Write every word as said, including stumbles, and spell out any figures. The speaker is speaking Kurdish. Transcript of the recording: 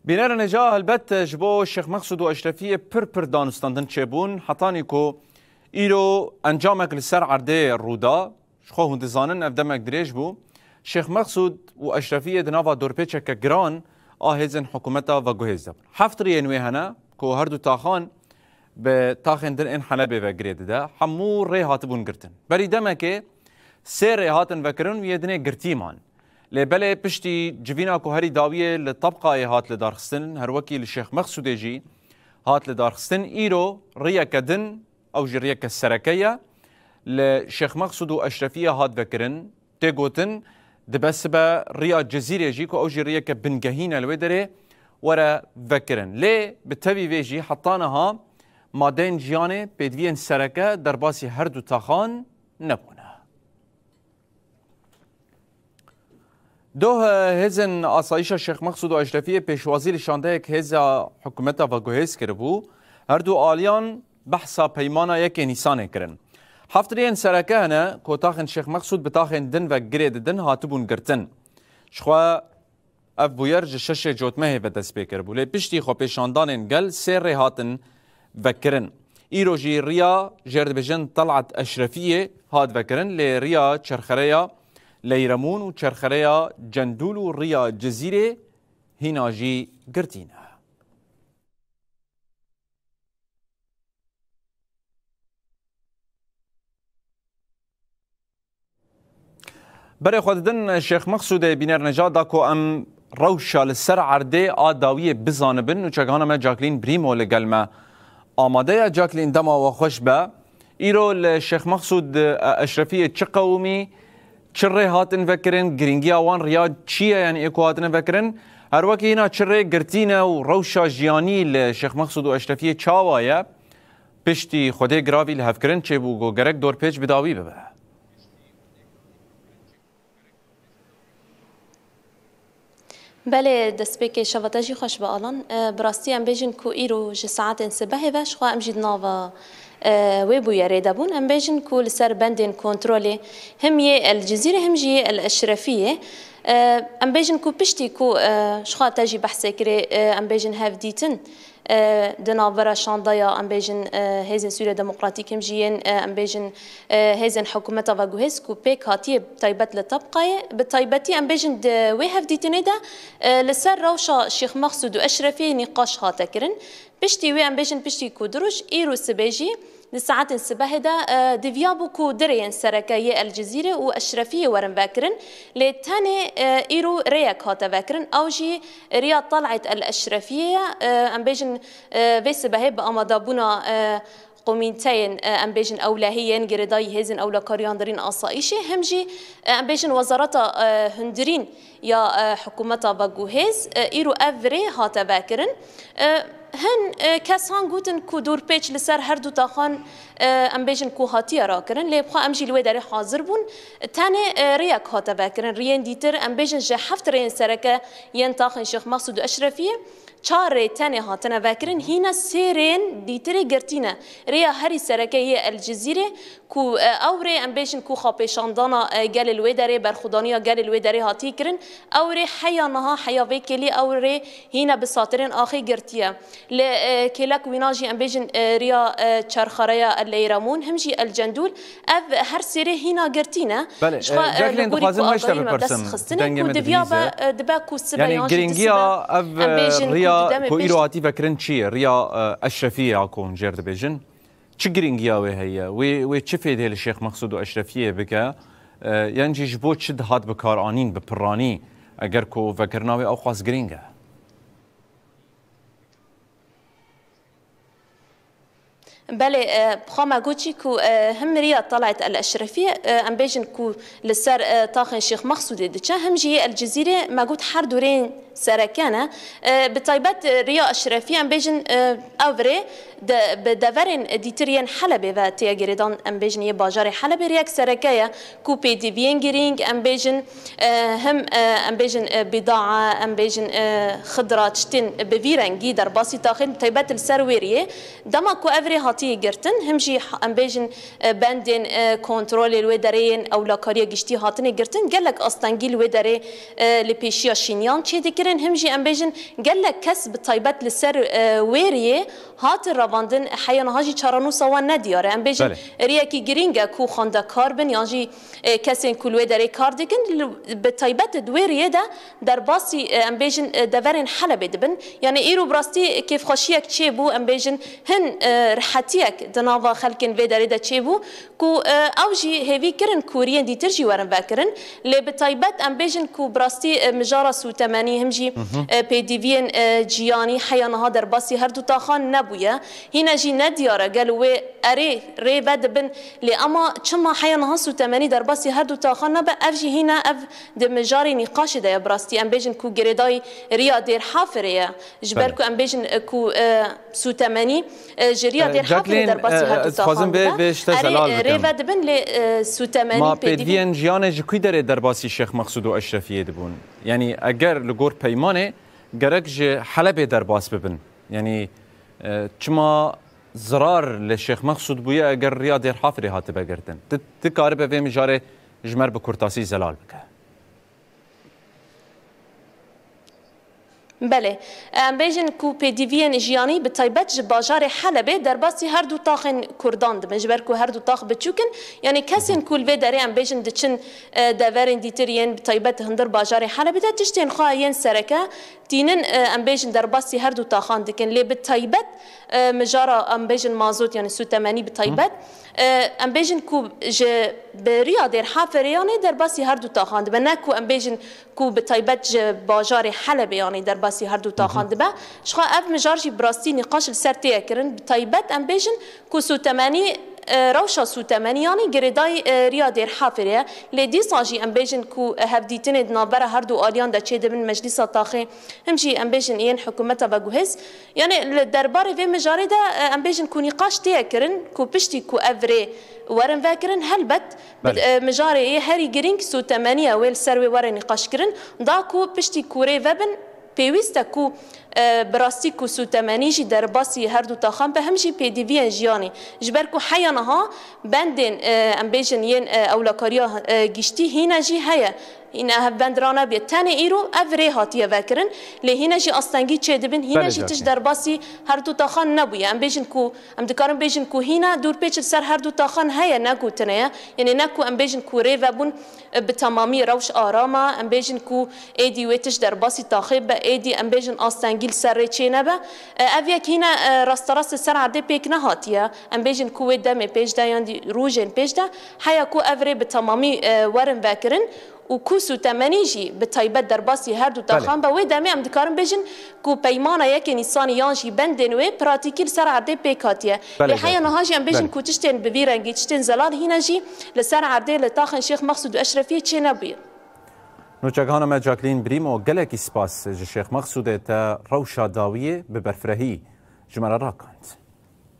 Bînerên hêja, helbet ji bo Şêx Mexsûd û Eşrefiyê pir pir danûstandin çêbûn, hetanî ku îro encamek li ser erdê rû da. Ji xwe hûn dizanin, ev demek dirêj bû. Şêx Mexsûd û Eşrefiyê di nava dorpêçeke giran a hêzên hikûmeta veguhêz de bûn. Heft riyên wê hene ku her du taxan bi taxên din ên Helebê ve girê dide. Hemû rê hatibûn girtin. Berî demekê sê rê hatin vekirin û yê dinê girtî man. Lê belê piştî civîna ku herî dawiyê li Tabqayê hat lidarxistin, her wekî li Şêx Mexsûdê jî hat lidarxistin, îro riyeke din, ew jî riyeke sereke ye, li Şêx Mexsûd û Eşrefiyê hat vekirin. Tê gotin, dibe sibe riya Cizîrê jî, ku ew jî riyeke bingehîn e li wê derê, were vekirin. Lê bi tevî vê jî heta niha madeyên jiyanê, pêdiviyên sereke derbasî her du taxan nebûne. Doh, e, hêzên asayîşa Şêx Mexsûd û Eşrefiyê pêşwazî li şandeyek hêza hikûmeta veguhêz kiribû. Her du aliyan behsa peymana yekê Nîsanê kirin. Heft riyên sereke hene ku taxên Şêx Mexsûd bi taxên din ve girê didin, hatibûn girtin. Jixwe ev bûyer ji şeşê Cotmehê ve dest pê kiribû. Lê piştî xwepêşandanên gel sê rê hatin vekirin. Îro jî riya jêr dibêjin Talat Eşrefiyê hat vekirin, lê riya çerxereya Leyremun û çerxereya Cendûl û riya Cizîrê hîna jî girtî ne. Berê xwe didin Şêx Mexsûdê, bîner neca da ku em rewşa li ser erdê a dawiyê bizanibin. Nûçegihana me Jacqueline Brîmo li gel me amade ye. Jacqueline, dema we xweş be. Îro li Şêx Mexsûd, e, Eşrefiyê çi qewimî, çi rê hatin vekirin, girîngiya wan riya çi ye, yanî ê ku hatine vekirin? Her wekî hîna çi rê girtî ne û rewşa jiyanî li Şêx Mexsûd û Eşrefiyê çawa ye? Piştî Xwedê giravî lihevkirin çêbû ku gerek dorpêç bi dawî bibe. Belê, destpêkê şeva te jî xweş be, Alan. E, bi rastî em bêjin ku îro ji saetên sibehê ve, jixwe em jî di nava, e, wê bûyerê de bûn. Em bêjin ku li ser bendên kontrolê him yê El Cizîrê, him jî yê El Eşrefiyê. E, em bêjin ku piştî ku, e, jixwe te jî behsê kirê, e, em bêjin hevdîtin, e, di navbera şandeya, em bêjin, e, Hêzên Sûriya Demokratîk, him jî yên, e, em bêjin, e, hêzên hikûmeta veguhêz ku pêk hatiye, taybet li Tabqayê, bi taybetî em bêjin di wê hevdîtinê de, e, li ser rewşa Şêx Mexsûd û Eşrefiyê nîqaş hate kirin. Piştî wê, em bêjin piştî ku du roj, îro sibê jî di saetên sibehê de, e, diviya bû ku du rêyên sereke yê El Cizîrê û Eşrefiyê werin vekirin, lê tenê, e, îro rêyek hate vekirin, ew jî riya Talat El Eşrefiyê ye. E, em bêjin, e, vê sibehê bi amadabûna, e, komîteyên, e, em bêjin ewlehî yên girêdayî hêzên ewlekariyan derîn asayîşê, him jî, e, em bêjin wezareta, e, hundirîn ya, e, hikûmeta veguhêz, e, îro ev rê hate vekirin. E, hin, e, kesan gotin ku dorpêç li ser her du taxan, e, em bêjin ku hatiye rakirin, lê bi xwe em jî li wê derê hazir bûn. Tenê, e, rêyek hate vekirin. Riyên dîtir, em bêjin ji heft rêyên sereke yên taxên Şêx Mexsûd û Eşrefiyê, çar rê tenê hatine vekirin, hîna sê rêyên dîtirê girtî ne. Rêya herî sereke yê El Cizîrê, ku, e, ew rê em bêjin ku xwepêşandana, e, gelê li wê derê, berxwedaniya gelê li wê derê hatiye kirin, ew rê heya niha, heya vê kêlî ew rê hîna bi satirên axê girtiye. Li, e, kêlek wîna jî em bêjin, e, riya, e, çerxereya El Leyremun, him jî El Cendûl, ev her sê rê hîna girtî ne. Belê, Ji xwe, e, e, Jacqueline, li gorî dixwazim ku me ji te agahî me bipirim, dest xistinê dengê ku min diviya be, dibîze. E, dibe ku sibê Yanî yan jî girîngiya dusîbe, ev, em bêjin e, ku riya di demê ku pêş îro hatî vekirin çi ye? Riya, e, Eşrefiyê ya ku hûn jêr dibêjin. Çi girîngiya wê heye? Wê, wê çi fêdê li Şêx Mexsûd û Eşrefiyê bike? E, yan jî ji bo çi dihat bikaranîn bi piranî, eger ku vekirina wê ewqas girîng e? Belê, e, bi xwe me got jî ku, e, him riya Talat El Eşrefiyê, e, em bêjin ku li ser, e, taxên Şêx Mexsûdê diçe, him jî yê El Cizîrê me got her du rêyên sereke ne. E, bi taybet, e, riya Eşrefiyê em bêjin, e, ev rê de, bi deverên dîtir yên Helebê ve tê girêdan, em bêjin yê bajarê Helebê rêyek sereke ye ku pêdiviyên girîng, em bêjin, e, him, e, em bêjin, e, bîdaa, em bêjin, e, xidra, tiştên bi vî rengî derbasî taxên, bi taybet li ser wê riyê. Dema ku ev rê Hatî girtin, him jî em bêjin, e, bendên, e, kontrolê li wê derê yên ewlakariya giştî hatine girtin, gelek astengî li wê derê, e, li pêşiya şîniyan çêdikirin, him jî em bêjin gelek kes bi taybet li ser, e, wê riyê hatin revandin, heya niha jî çarenûsa wan nediyar e. Em bêjin Belê. riyekî girîng e ku xwendekar bin yan jî, e, kesên ku li wê derê kar dikin, li, bi taybet di wê riyê de derbasî, e, em bêjin, e, deverên Helebê dibin. Yani îro bi rastî kêfxweşiyek çêbû, em bêjin hin, e, rihetiyek di nava xelkên vê derê de çêbû ku, e, ew jî hêvî kirin ku riyên dîtir jî werin vekirin. Lê bi taybet em bêjin ku bi rastî, e, mijara sûtemenî him jî, e, pêdiviyên, e, jiyanî heya niha derbasî her du taxan nebûye. Hîne jî nediyar e gelo wê erê rê vedibin. Lê ema çima heya niha sûtemenî derbasî her du taxan nebe, ev jî hîne ev di mijarê nîqaşê de ye bi rastî. Em bêjin ku girêdayî riya Dêrhafirê ye. Ji ber Belê. ku em bêjin, e, ku, e, sûtemenî, e, ji riya E, Dêrhafirê Jacqueline, derbasî e, her du ez dixwazim taxan vê, dibe. vê ji te Erê, zelal e, rê bikim. vedibin lê, e, sûtemenî Ma pêdiviyên pêdiviyên jiyanê ji kû derê derbasî Şêx Mexsûd û Eşrefiyê dibûn? Yanî eger li gor peymanê gerek ji Helebê derbas bibin. Yanî, e, çima zirar li Şêx Mexsûd bûye eger riya Dêrhafirê hatibe girtin? Di, dikaribe vê mijarê ji me re bi kurtasî zelal bike? Belê. Em bêjin ku pêdiviyên jiyanî bi taybet ji bajarê Helebê derbasî her du taxên Kurdan dibin. Ji ber ku her du tax biçûk in, yanî kesên ku li vê derê em bêjin diçin, e, deverên dîtir yên bi taybet hundir bajarê Helebê de tiştên xwe yên sereke tînin, e, em bêjin derbasî her du taxan dikin. Lê bi taybet, e, mijara em bêjin mazot, yanî sûtemenî bi taybet, e, em bêjin ku ji bi riya Dêrhafirê yanî derbasî her du taxan dibe. Ne ku em bêjin ku bi taybet ji bajarê Helebê yanî derbasî her du taxan dibe. Jixwe ev mijar jî bi rastî nîqaş li ser tê ye kirin. Bi taybet em bêjin ku sûtemenî, e, rewşa sûtemenî yanî girêdayî, e, riya Dêrhafirê ye. Lê dîsa jî em bêjin ku hevdîtinê di navbera her du aliyan de çêdibin, Meclîsa Taxê him jî em bêjin yên hikûmeta veguhêz. Yanî li derbarê vê mijarê de, e, em bêjin ku nîqaş tê ye kirin ku piştî ku ev rê werin vekirin, helbet Belê. e, mijarê yê herî girîng sûtemenî ye wê li ser wê were nîqaş kirin. Da ku piştî ku rê vebin, pêwîst e ku, e, bi rastî ku sûtemenî jî derbasî her du taxan be, him jî pêdiviyên jiyanî. Ji ber ku heya niha bendên, e, em bêjin yên, e, ewlakariya, e, giştî hîne jî heye. Hîne ev bend ranebûye. Tenê îro ev rê hatiye vekirin. Lê hîne jî astengî çêdibin. Hîne Belê, jî tişt Jacqueline. derbasî her du taxan nebûye. Em bêjin ku, em dikarin bêjin ku hîne dûrpêç li ser her du taxan heye, ne ku tune ye. Yanî ne ku em bêjin ku rê vebûn, e, bi temamî rewş aram e. Em bêjin ku êdî wê tişt derbasî taxê be, êdî em bêjin astengî li ser rê çênebe. E, ev yek hîne, e, rasterast li ser erdê pêk nehatiye. Em bêjin ku wê demê pêş de yan dî rojên pêş de heya ku ev rê bi temamî, e, werin vekirin û ku sûtemenî jî bi taybet derbasî her du Belê. taxan be, wê demê em dikarin bêjin ku peymana yekê Nîsanî yan jî bendên wê pratîkî li ser erdê pêk hatiye. Belê, Lê heya Jacqueline. niha jî em bêjin Belê. ku tiştên bi vî rengî, tiştên zelal hîne jî li ser erdê li taxên Şêx Mexsûd û Eşrefiyê çênebûye. Nûçegihana me Jacqueline Brîmo, gelekî spas ji Şêx Mexsûdê te rewşa dawiyê bi berfirehî ji me re rakand.